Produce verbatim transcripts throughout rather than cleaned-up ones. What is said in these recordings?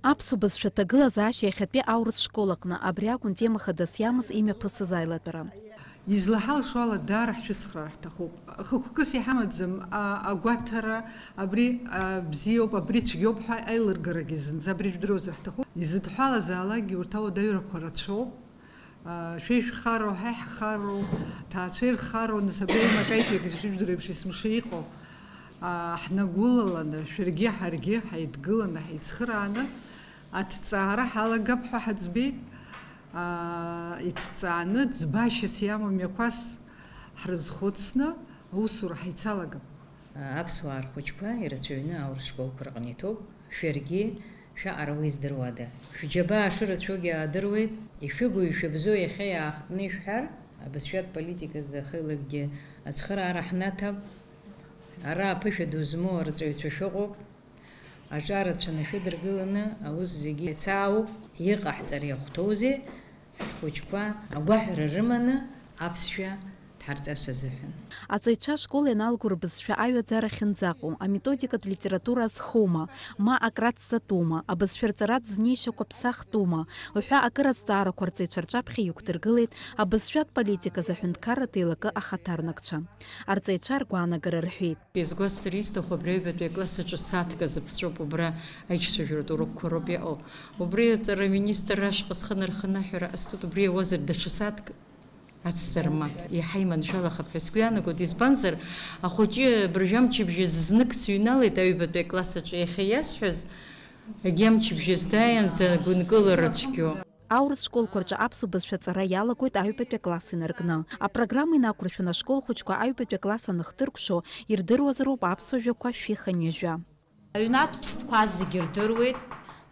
Аԥсуа бызшәа аҭагылазаашьа иахьатәи аурыс школ аҟны абри акәын тема хадас иамаз имҩаԥысыз аилатәара. Излаҳалшо ала, даара ҳшәыцхраар ҳҭахуп. Хықәкыс иҳамаӡам, а, агәаҭара, абри, а, бзиоуп, абри цәгьоуп ҳәа аилыргарагьы зынӡа абри жәдыруазар ҳҭахуп. Изыдҳәалазаалакгьы урҭ ауадаҩрақәа рацәоуп. А, шәеи шәхароу, ҳаи ҳхароу, ҭаацәеи рхароу, нас абри аимак-аиҿак зшәыжәдыруа еиԥш есымша иҟоу, а, ҳнагәылаланы, шәаргьы ҳаргьы ҳаидгыланы, ҳаицхырааны аҭҵаара ҳалагап ҳәа ҳаӡбеит. Аа, иҭҵааны, ӡбашьас иамоу мҩақәас ҳрызхәыцны аусура ҳаицалагап. Аԥсуаа рхәыҷқәа ирацәаҩны аурыс школқәа рҟны иҭоуп. Шәаргьы шәаҟара уи здыруада? Шәџьабаа шырацәоугьы аадыруеит. Ишәыгу, ишәыбзоу иахьа иаахтны ишәҳәар, абызшәатә политиказы ахеилакгьы ацхыраара ҳнаҭап. Ара аԥышәа ду змоу арҵаҩцәа шәыҟоуп. Аҿарацәаны шәыдыргыланы аус зегьы иацаауп, иҟаҳҵар иахәҭоузеи, ҳхәыҷқәа агәаҳәара рыманы аԥсшәа дҳарҵарц азыҳәан. Аҵаҩцәа ашкол ианалго рбызшәа аҩаӡара ахьынӡаҟоу, аметодикатә литература азхоума, ма акраҵҵатәума, абызшәа рҵаратә знеишьақәа ԥсахтәума уҳәа акыр азҵаарақәа арҵаҩцәа рҿаԥхьа иқәдыргылеит абызшәатә политиказы аҳәынҭқарратә еилакы ахаҭарнакцәа. Арҵаҩцәа ргәаанагара рҳәеит. Изгәасҭар исҭаху, абри аҩбатәи акласс аҿы сааҭк азы ԥҵәоуп, убра аиҿцәажәаратә урокқәа роуп иҟоу. Убри аҵара аминистр ашҟа схы нарханы аҳәара ҟасҵоит, убри иауазар даҽа сааҭк ацзарма. Иаҳа иманшәалахап ҳәа сгәы иаанагоит, избанзар, ахәыҷы абыржәы амчыбжьаз знык сыҩналеит аҩбатәи акласс аҿы, иахьа иасҳәаз, егьи амчыбжьаз дааиаанӡа гәынкылара цәгьоуп. Аурыс школқәа рҿы аԥсуа бызшәа аҵара иалагоит аҩбатәи акласс инаркны. Апрограмма инақәыршәаны ашкол хәыҷқәа аҩбатәи акласс аныхдыркәшо, ирдыруазароуп аԥсуа жәақәа шәи хынҩажәа. Аҩнатә ԥстәқәа зегьы рдыруеит,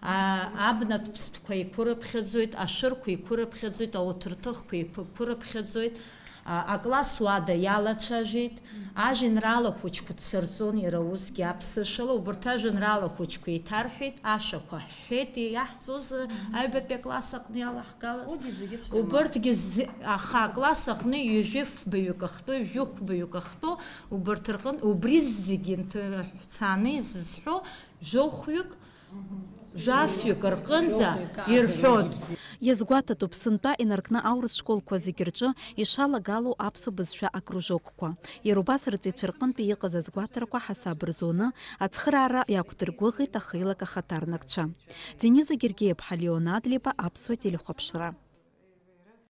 а, абнатә ԥстәқәа еиқәырыԥхьаӡоит, ашәырқәа еиқәырыԥхьаӡоит, ауҭырҭыхқәа еиқәырыԥхьаӡоит. А, акласс уада иалацәажәеит, ажәеинраала хәыҷқәа дсырҵон иара усгьы аԥсышәала, убарҭ ажәеинраала хәыҷқәа еиҭарҳәеит, ашәақәа ҳҳәеит, иаҳҵоз аҩбатәи акласс аҟны иалаҳгалаз. Убарҭгьы зегьы, аха акласс аҟны ҩажәи фбаҩык ахтәы, ҩажәи хәбаҩык ахтәы, убарҭ рҟын, убри зегьы нҭыҳәцааны изызҳәо жәохәҩык, жәафҩык рҟынӡа ирҳәоит. Иазгәаҭатәуп, сынтәа инаркны аурыс школқәа зегьы рҿы ишалагало аԥсуа бызшәа акружокқәа. Иара убас арҵаҩцәа рҟынтәи иҟаз азгәаҭарақәа ҳасаб рзуны ацхыраара иақәдыргәыӷит ахеилак ахаҭарнакцәа. Дениза Гергиеԥҳа, Леон Адлеиба, Аԥсуа телехәаԥшра.